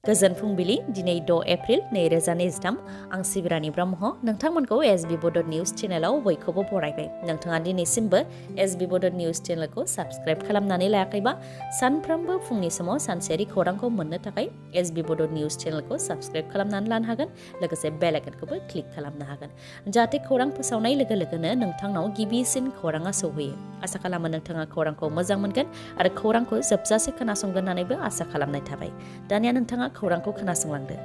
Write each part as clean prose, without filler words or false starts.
गोजोन फुंबिलि दिनै 6 एप्रिल 2023 आं सिबिरानि ब्रह्म नोंथांमोनखौ SB Bodo News चेनेलाव बयखौबो बरायबाय नोंथाङा दिनैसिमबो SB Bodo News चेनेलखौ साबस्क्राइब खालामनानै लायाखैबा सानफ्रोमबो फुंनि समाव सानसेयारि खौरांखौ मोननो थाखाय SB Bodo News चेनेलखौ साबस्क्राइब खालामनानै लानो हागोन लोगोसे बेल आइकनखौबो क्लिक खालामनो हागोन जाहाथे खौरां फोसावनाय लोगो लोगोनो नोंथांनाव गिबिसिन खौराङा सौहैयो आसा खालामो नोंथाङा खौरांखौ मोजां मोनगोन आरो खौरांखौ जोबजासे खोनासंगोन होननानैबो आसा खालामनाय थाबाय दानिया नोंथाङा खौरांखौ खोनासंलांदो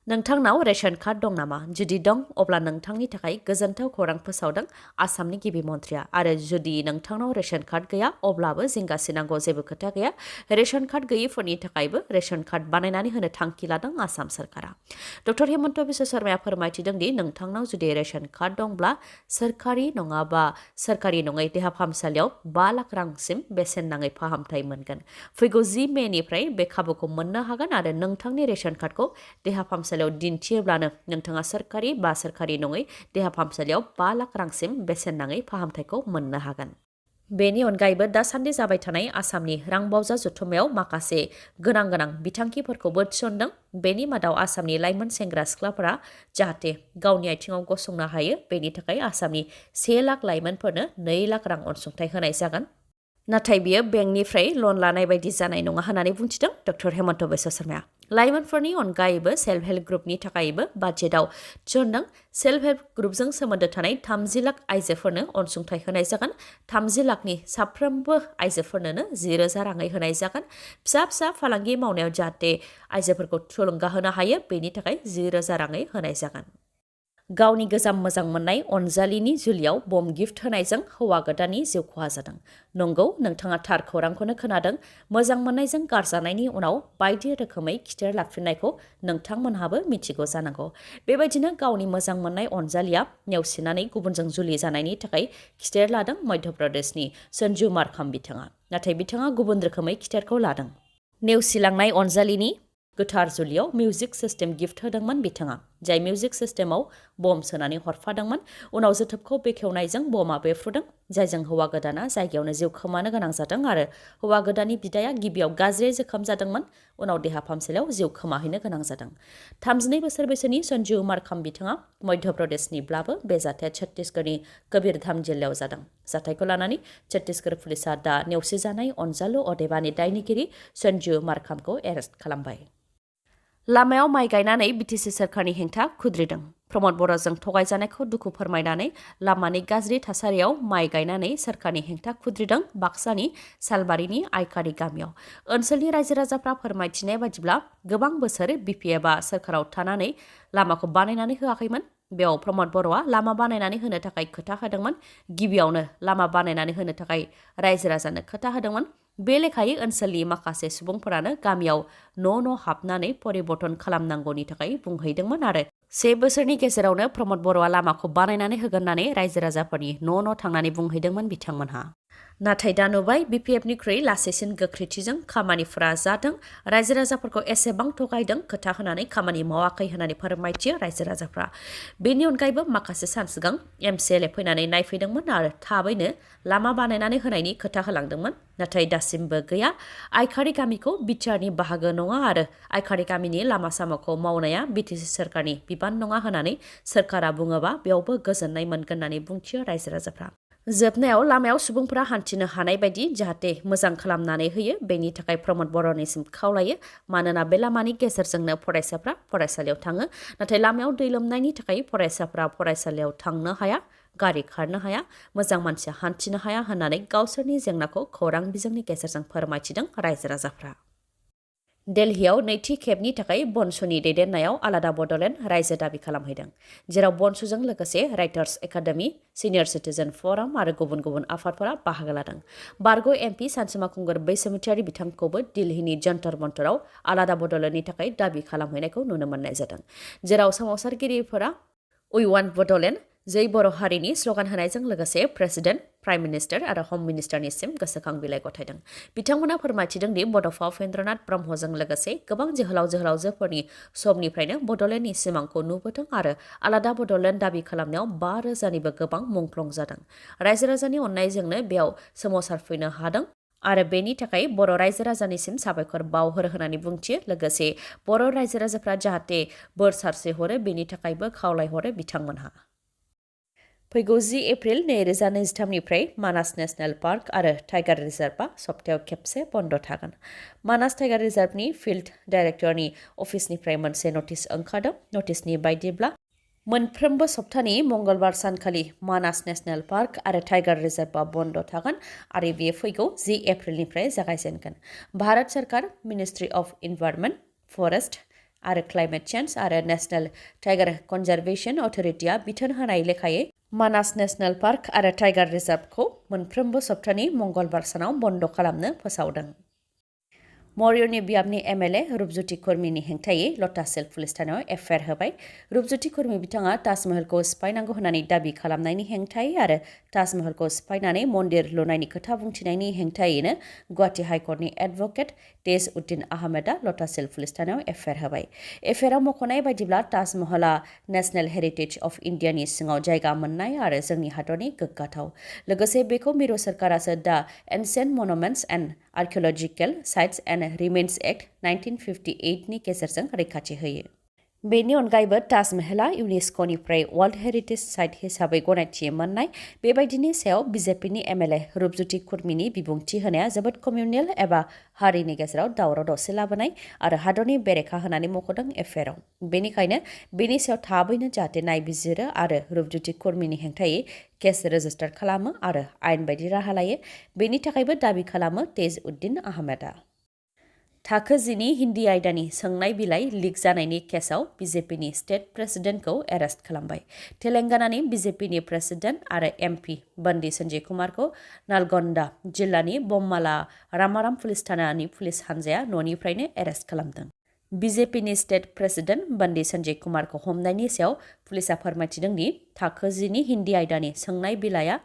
नोंथांनाव रेशन कार्ड दं नामा जुदि दं अब्ला नोंथांनि थाखाय गोजोनथाव खौरां फोसावदों आसामनि गिबि मन्थ्रिया आरो जुदि नोंथांनाव रेशन कार्ड गैया अब्लाबो जिंगासिनांगौ जेबो खोथा गैया रेशन कार्ड गैयिफोरनि थाखायबो रेशन कार्ड बानायनानै होनो थांखि लादों आसाम सरकारा डक्टर हेमन्त बिश्व शर्माया फोरमायथिदों दि नोंथांनाव जुदि रेशन कार्ड दंब्ला सोरखारि नङाबा सोरखारि नङै देहा फाहामसालियाव 5 लाख रांसिम बेसेन नाङै फाहामथाय मोनगोन फैगौ 10 मेनिफ्राय बे खाबुखौ मोननो हागोन आरो नोंथांनि रेशन कार्डखौ देहा फाहामसालियाव दिन्थियोब्लानो नोंथाङा सोरखारि बा सोरखारि नङै देहा फाहामसालियाव 5 लाख रांसिम बेसेन नाङै फाहामथायखौ मोननो हागोन बेनि अनगायैबो दासान्दि जाबाय थानाय आसामनि रांबावजा जथुम्मायाव माखासे गोनां बिथांखिफोरखौबो थिसनदों बेनि मादाव आसामनि लाइमोन सेंग्रा सिख्लाफोरा जाहाथे गावनि आथिङाव गसंनो हायो बेनि थाखाय आसामनि 1 लाख लाइमोनफोरनो 2 लाख रां अनसुंथाइ होनाय जागोन नाथाय बियो बेंकनिफ्राय लन लानाय बायदि जानाय नङा होननानै बुंथिदों डक्टर हेमन्त बिश्व शर्माया लाइमोनफोरनि अनगायैबो सेल्फ हेल्प ग्रुपनि थाखायबो बाजेटआव थिसनदों सेल्फ हेल्प ग्रुपजों सोमोन्दो थानाय 30 लाख आइजोफोरनो अनसुंथाइ होनाय जागोन 30 लाखनि साफ्रोमबो आइजोफोरनो 10,000 राङै होनाय जागोन फिसा फालांगि मावनायाव जाहाथे आइजोफोरखौ थुलुंगा होनो हायो बेनि थाखाय 10,000 राङै होनाय जागोन गावनि गोजाम मोजां मोननाय अनजालिनि जुलियाव बम गिफ्ट होनायजों हौवा गोदाननि जिउ खहा जादों नंगौ नोंथाङा थार खौरांखौनो खोनादों मोजां मोननायजों गारजानायनि उनाव बायदि रोखोमै खिथेर लाफिननायखौ नोंथांमोनहाबो मिथिगौ जानांगौ बेबायदिनो गावनि मोजां मोननाय अनजालिया नेवसिनानै गुबुनजों जुलि जानायनि थाखाय खिथेर लादों मध्य प्रदेशनि सन्जु मारखाम बिथाङा नाथाय बिथाङा गुबुन रोखोमै खिथेरखौ लादों नेवसिलांनाय अनजालिनि गोथार जुलियाव मिउजिक सिस्टेम गिफ्ट होदोंमोन बिथाङा जाय मिउजिक सिस्टेमाव बम सोनानै हरफादोंमोन उनाव जोथोबखौ बेखेवनायजों बमा बेफ्रुदों जायजों हौवा गोदाना जायगायावनो जिउ खोमानो गोनां जादों आरो हौवा गोदाननि बिदाया गिबियाव गाज्रि जोखोम जादोंमोन उनाव देहा फाहामसालियाव जिउ खोमाहैनो गोनां जादों 32 बोसोर बैसोनि सन्जु मारखाम बिथाङा मध्य प्रदेशनिब्लाबो बे जाथाया छत्तीसगढ़नि कबीरधाम जिल्लायाव जादों जाथायखौ लानानै छत्तीसगढ़ पुलिसा दा नेवसिजानाय अनजालु अदेबानि दायनिगिरि सन्जु मारखामखौ एरेस्ट खालामबाय लामायाव माइ गायनानै बिटिसि सोरखारनि हेंथा खुद्रिदों प्रमद बर'जों थगायजानायखौ दुखु फोरमायनानै लामानि गाज्रि थासारियाव माइ गायनानै सोरखारनि हेंथा खुद्रिदों बाक्सानि सालबारिनि आइकारि गामियाव ओनसोलनि रायजो राजाफ्रा फोरमायथिनाय बायदिब्ला गोबां बोसोर बिपिएफआ सोरखाराव थानानै लामाखौ बानायनानै होआखैमोन बेयाव प्रमद बर'आ लामा बानायनानै होनो थाखाय खोथा होदोंमोन गिबियावनो लामा बानायनानै होनो थाखाय रायजो राजानो खोथा होदोंमोन बे लेखायै ओनसोलनि माखासे सुबुंफोरानो गामियाव न' हाबनानै परिबर्तन खालामनांगौनि थाखाय बुंहैदोंमोन आरो 1 बोसोरनि गेजेरावनो प्रमद बर'आ लामाखौ बानायनानै होगोन होननानै रायजो राजाफोरनि न' थांनानै बुंहैदोंमोन बिथांमोनहा नाथाय दा नुबाय बिपिएफनिख्रुइ लासैसिन गोख्रैथिजों खामानिफोरा जादों रायजो राजाफोरखौ एसेबां थगायदों खोथा होनानै खामानि मावाखै होननानै फोरमायथियो रायजो राजाफ्रा बेनि अनगायैबो माखासे सान सिगां एमसिएलए फैनानै नायफैदोंमोन आरो थाबैनो लामा बानायनानै होनायनि खोथा होलांदोंमोन नाथाय दासिमबो गैया आइकारि गामिखौ बिटिआरनि बाहागो नङा आरो आइकारि गामिनि लामा सामाखौ मावनाया बिटिसि सोरखारनि बिबान नङा होननानै सोरखारा बुङोबा बेयावबो गोजोननाय मोनगोन होननानै बुंथियो रायजो राजाफ्रा जोबनायाव लामायाव सुबुंफोरा हान्थिनो हानाय बायदि जाहाथे मोजां खालामनानै होयो बेनि थाखाय प्रमद बर'निसिम खावलायो मानोना बे लामानि गेजेरजोंनो फरायसाफ्रा फरायसालियाव थाङो नाथाय लामायाव दै लोमनायनि थाखाय फरायसाफ्रा फरायसालियाव थांनो हाया गारि खारनो हाया मोजां मानसिया हान्थिनो हाया होननानै गावसोरनि जेंनाखौ खौरां बिजोंनि गेजेरजों फोरमायथिदों रायजो राजाफ्रा दिल्लीयाव नैथि खेबनि थाखाय बनसुनि दैदेननायाव आलादा बड'लेण्ड रायजो दाबि खालामहैदों जेराव बनसुजों लोगोसे राइटार्स एकाडेमि सिनियर सिटिजेन फराम आरो गुबुन आफादफोरा बाहागो लादों बारग' एमपि सानसुमा खुंगुर बैसोमुथियारि बिथांखौबो दिल्लीनि जन्तर मन्तराव आलादा बड'लेण्डनि थाखाय दाबि खालामहैनायखौ नुनो मोननाय जादों जेराव सोमावसारगिरिफोरा उइ वान्ट बड'लेण्ड जै बर' हारिनि स्ल'गान होनायजों लोगोसे प्रेसिडेन्ट प्राइम मिनिस्टार आरो हम मिनिस्टारनिसिम गोसोखां बिलाइ गथायदों बिथांमोना फोरमायथिदों दि बड'फा उपेन्द्रनाथ ब्रह्मजों लोगोसे गोबां जोहोलावजोफोरनि समनिफ्रायनो बड'लेण्डनि सिमांखौ नुबोदों आरो आलादा बड'लेण्ड दाबि खालामनायाव 5,000निबो गोबां मुंख्लं जादों रायजो राजानि अननायजोंनो बेयाव सोमावसारफैनो हादों आरो बेनि थाखाय बर' रायजो राजानिसिम साबायखर बावहरो होननानै बुंथियो लोगोसे बर' रायजो राजाफ्रा जाहाथे बोर सारस्रि हरो बेनि थाखायबो खावलायहरो बिथांमोनहा फैगौ 10 एप्रिल 2023निफ्राय मानास नेशनेल पार्क आरो टाइगार रिजार्भआ सप्तायाव खेबसे बन्द थागोन मानास टाइगार रिजार्भनि फिल्ड डाइरेक्टरनि अफिसनिफ्राय मोनसे नटिस ओंखारदों नटिसनि बायदिब्ला मोनफ्रोमबो सप्तानि मंगलबार सानखालि मानास नेशनेल पार्क आरो टाइगार रिजार्भआ बन्द थागोन आरो बेयो फैगौ 10 एप्रिलनिफ्राय जागायजेनगोन भारत सरकार मिनिस्ट्रि अफ इनभाइरनमेन्ट फरेस्ट आरो क्लाइमेट चेन्ज आरो नेशनेल टाइगार कनजारभेशन अथरिटिया बिथोन होनाय लेखायै मानास नेशनेल पार्क आरो टाइगार रिजार्भखौ मोनफ्रोमबो सप्तानि मंगलबार सानाव बन्द खालामनो फोसावदों मरियनि बियाबनि एमएलए रुपज्योति खुर्मीनि हेंथायै लटासेल पुलिस थानायाव एफआइआर होबाय रुपज्योति खुर्मी बिथाङा ताजमहलखौ सिफायनांगौ होननानै दाबि खालामनायनि हेंथायै आरो ताजमहलखौ सिफायनानै मन्दिर लुनायनि खोथा बुंथिनायनि हेंथायैनो गुवाहाटी हाइकर्टनि एडभकेट तेज उद्दिन आहमेदा लटासेल पुलिस थानायाव एफआइआर होबाय एफआइआराव मख'नाय बायदिब्ला ताजमहला नेशनेल हेरिटेज अफ इन्डियानि सिङाव जायगा मोननाय आरो जोंनि हादरनि गोग्गाथाव लोगोसे बेखौ मिरु सरकारासो दा ancient monuments and archaeological sites and remains act 1958 नि गेजेरजों रैखाथि होयो बेनि अनगायैबो ताजमहला इउनेस्क'निफ्राय वर्ल्ड हेरिटेज साइट हिसाबै गनायथि मोननाय बेबायदिनि सायाव बिजेपिनि एमएलए रुपज्योति खुर्मीनि बिबुंथि होनाया जोबोद कमिउनेल एबा हारिनि गेजेराव दावराव दावसि लाबोनाय आरो हादरनि बेरेखा होननानै मख'दों एफआइआराव बेनिखायनो बेनि सायाव थाबैनो जाहाथे नायबिजिरो आरो रुपज्योति खुर्मीनि हेंथायै केस रेजिस्टार खालामो आरो आयेन बायदि राहा लायो बेनि थाखायबो दाबि खालामो तेज उद्दिन आहमेदा थाखो 10नि हिन्दी आयदानि सोंनाय बिलाइ लिक जानायनि केसाव बिजेपिनि स्टेट प्रेसिडेन्टखौ एरेस्ट खालामबाय तेलेंगानानि बिजेपिनि प्रेसिडेन्ट आरो एमपि बन्दी सन्जय कुमारखौ नालगन्डा जिल्लानि बम्माला रामाराम पुलिस थानानि पुलिस हानजाया न'निफ्रायनो एरेस्ट खालामदों बिजेपिनि स्टेट प्रेसिडेन्ट बन्दी सन्जय कुमारखौ हमनायनि सायाव पुलिसा फोरमायथिदों दि थाखो 10नि हिन्दी आयदानि सोंनाय बिलाइआ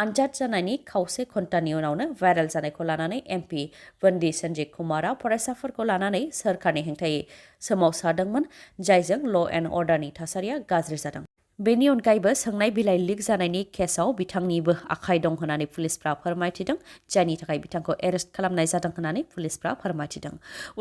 आनजाद जानायनि खावसे घन्टानि उनावनो भाइरेल जानायखौ लानानै एमपि बन्दी सन्जय कुमारा फरायसाफोरखौ लानानै सोरखारनि हेंथायै सोमावसारदोंमोन जायजों ल' एन्ड अर्डारनि थासारिया गाज्रि जादों बेनि अनगायैबो सोंनाय बिलाइ लिक जानायनि केसाव बिथांनिबो आखाइ दं होननानै पुलिसफ्रा फोरमायथिदों जायनि थाखाय बिथांखौ एरेस्ट खालामनाय जादों होननानै पुलिसफ्रा फोरमायथिदों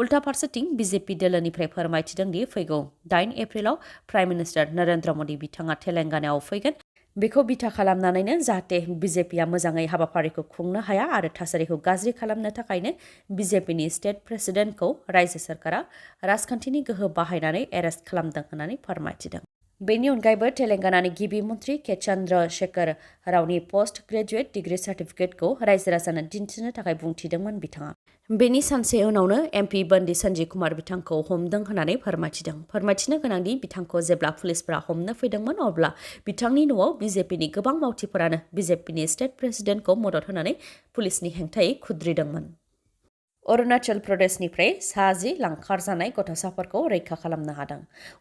उल्टा फारसेथिं बिजेपि दोलोनिफ्राय फोरमायथिदों दि फैगौ 8 एप्रिलाव प्राइम मिनिस्टार नरेन्द्र मदि बिथाङा तेलेंगानायाव फैगोन बेखौ बिथा खालामनानैनो जाहाथे बिजेपिया मोजाङै हाबाफारिखौ खुंनो हाया आरो थासारिखौ गाज्रि खालामनो थाखायनो बिजेपिनि स्टेट प्रेसिडेन्टखौ रायजो सरकारा राजखान्थिनि गोहो बाहायनानै एरेस्ट खालामदों होननानै फोरमायथिदों बेनि अनगायैबो तेलेंगानानि गिबि मन्त्रि के चन्द्र शेखर रावनि पोस्ट ग्रेजुवेट डिग्री सार्टिफिकेटखौ रायजो राजानो दिन्थिनो थाखाय बुंथिदोंमोन बिथाङा बेनि सानसे उनावनो एमपि बन्दी सन्जय कुमार बिथांखौ हमदों होननानै फोरमायथिनो गोनांदि बिथांखौ जेब्ला पुलिसफ्रा हमनो फैदोंमोन अब्ला बिथांनि न'आव बिजेपिनि गोबां मावथिफोरानो बिजेपिनि स्टेट प्रेसिडेन्टखौ मदद होनानै पुलिसनि हेंथायै खुद्रिदोंमोन अरुणाचल प्रदेशनिफ्राय 10 लांखारजानाय गथ'साफोरखौ रैखा खालामनो हादों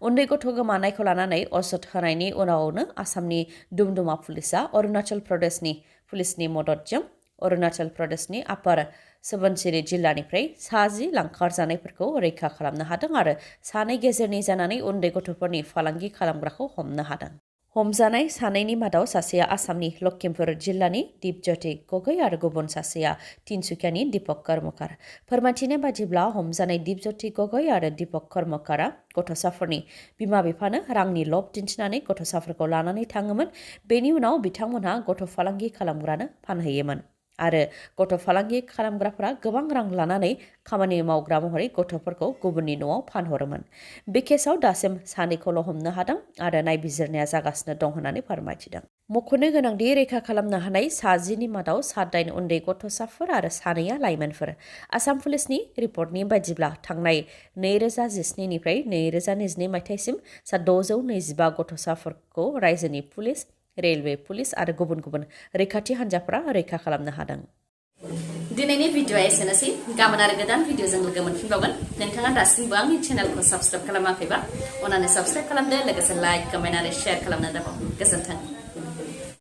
उन्दै गथ' गोमानायखौ लानानै अजद होनायनि उनावनो आसामनि दुमदुमा पुलिसा अरुणाचल प्रदेशनि पुलिसनि मददजों अरुणाचल प्रदेशनि आपार सुबनसिरि जिल्लानिफ्राय 10 लांखारजानायफोरखौ रैखा खालामनो हादों आरो सानै गेजेरनि जानानै उन्दै गथ'फोरनि फालांगि खालामग्राखौ हमनो हादों हमजानाय सानैनि मादाव सासेया आसामनि लखिमपुर जिल्लानि दीपज्योति गगৈ आरो गुबुन सासेया तिनसुकियानि दीपक कर्मकार फोरमायथिनाय बायदिब्ला हमजानाय दीपज्योति गगৈ आरो दीपक कर्मकारा गथ'साफोरनि बिमा बिफानो रांनि लब दिन्थिनानै गथ'साफोरखौ लानानै थाङोमोन बेनि उनाव बिथांमोनहा गथ' फालांगि खालामग्रानो फानहैयोमोन आरो गथ' फालांगि खालामग्राफोरा गोबां रां लानानै खामानि मावग्रा महरै गथ'फोरखौ गुबुननि न'आव फानहरोमोन बे केसाव दासिम सानैखौल' हमनो हादों आरो नायबिजिरनाया जागासिनो दं होननानै फोरमायथिदों मख'नो गोनांदि रैखा खालामनो हानाय 10नि मादाव 7 उन्दै गथ'साफोर आरो 2 लाइमोनफोर आसाम पुलिसनि रिपर्टनि बायदिब्ला थांनाय 2017 निफ्राय 2022 मायथाइसिम 625 गथ'साफोरखौ रायजोनि पुलिस रेलवे पुलिस आरो गुबुन गुबुन रैखाथि हान्जाफोरा रैखा खालामनो हादों दिनैनि भिडिअ'आ एसेनोसै गाबोन आरो गोदान भिडिअ'जों लोगो मोनफिनबावगोन नोंथाङा दासिमबो आंनि चेनेलखौ साबस्क्राइब खालामाखैबा अन्नानै साबस्क्राइब खालामदो लोगोसे लाइक कमेन्ट आरो शेयार खालामनो दाबाव गोजोन्थों